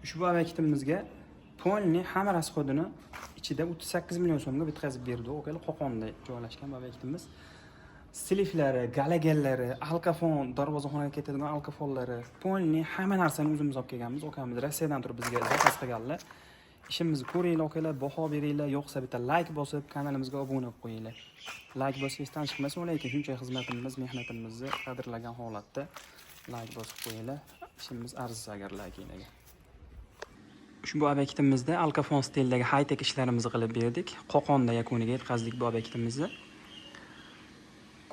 Ushbu obyektimizga полный hamma расход ini ichida 38 million so'mga bitkazib berdi, akalar. Qo'qonda joylashgan bu obyektimiz. Seliflari, galogenlari, alkafon, darvozaxonaga ketadigan alkafonlari, полный hamma narsani o'zimiz olib kelganmiz. Ukamiz Rossiyadan turib bizga заказ qilganlar. Ishimizni ko'ringlar, akalar, baho beringlar, yoqsa bitta layk bosib, kanalimizga obuna bo'lib qo'yinglar. Layk bosish esdan chiqmasin, lekin shuncha xizmatimiz, mehnatimizni qadrlagan holatda layk bosib qo'yinglar. Ishimiz arzisa agar laykinglarga. Ushbu obyektimizda alkafon stilidagi high-tech ishlarimizni qilib berdik. Qo'qonda yakuniga yetkazdik bu obyektimizni.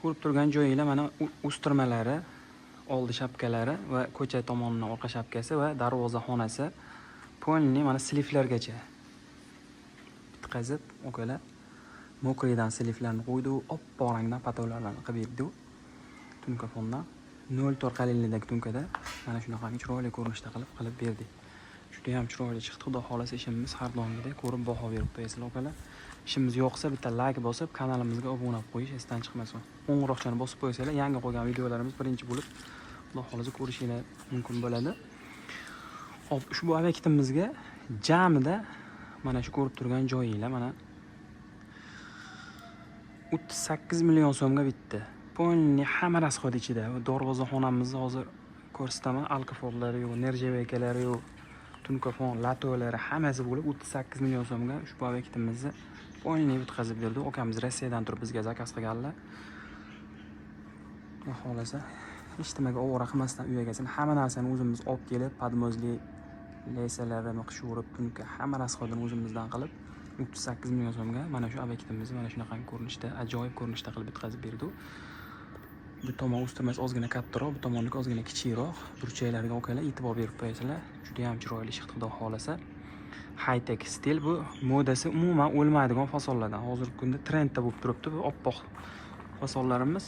Ko'rib turgan joyinglar mana o'stirmalari, oldi shapkalari va ko'cha tomonidan orqa shapkasi va darvoza xonasi. Полный mana sliflargacha bitkazib, akalar, мокрый dan sliflarni qo'ydi, oppoq rangdan patollarni qilib berdi. Тумка fondan 0,4 qalinlikdagi тумка da mana shunaqangi chiroyli ko'rinishda qilib berdik. Juda ham chiroyli chiqdi. Xudo xohlasa, ishimiz har doimgidek ko'rib baho berib qo'yasizlar, akalar. Ishimiz yoqsa bitta layk bosib, kanalimizga obuna bo'lib qo'yish esdan chiqmasin. Qo'ng'iroqchani bosib qo'ysanglar, yangi qo'ygan videolarimiz birinchi bo'lib, Xudo xohlasa, ko'rishinglar mumkin bo'ladi. Xo'p, ushbu obyektimizga jamida mana shu ko'rib turgan joyinglar mana 38 million so'mga bitdi. Полный hamma расход ichida. Darvozaxonamizni hozir ko'rsataman. Alkafonlari yo'q, нержавейка lari yo'q, tunkafon, latolari hammasi bo'lib 38 million so'mga ushbu obyektimizni полный bitkazib berdi. Ukamiz Rossiyadan turib bizga заказ qilganlar. Xudo xohlasa, hech nimaga ovora qilmasdan uy egasini hamma narsani o'zimiz olib kelib, подмозг li lesalarini qishurib, тумка hamma расход ini o'zimizdan qilib 38 million so'mga mana shu obyektimizni mana shunaqangi ko'rinishda, ajoyib ko'rinishda qilib bitkazib berdi. Bu tomon o'stirmasi ozgina kattaroq, bu tomonniki ozgina kichikroq. Burchaklarga, akalar, e'tibor berib qo'yasizlar. Juda ham chiroyli chiqdi, Xudo xohlasa. High tech stil bu modasi umuman o'lmaydigan fasonlardan. Hozirgi kunda trendda bo'lib turibdi bu oppoq fasonlarimiz.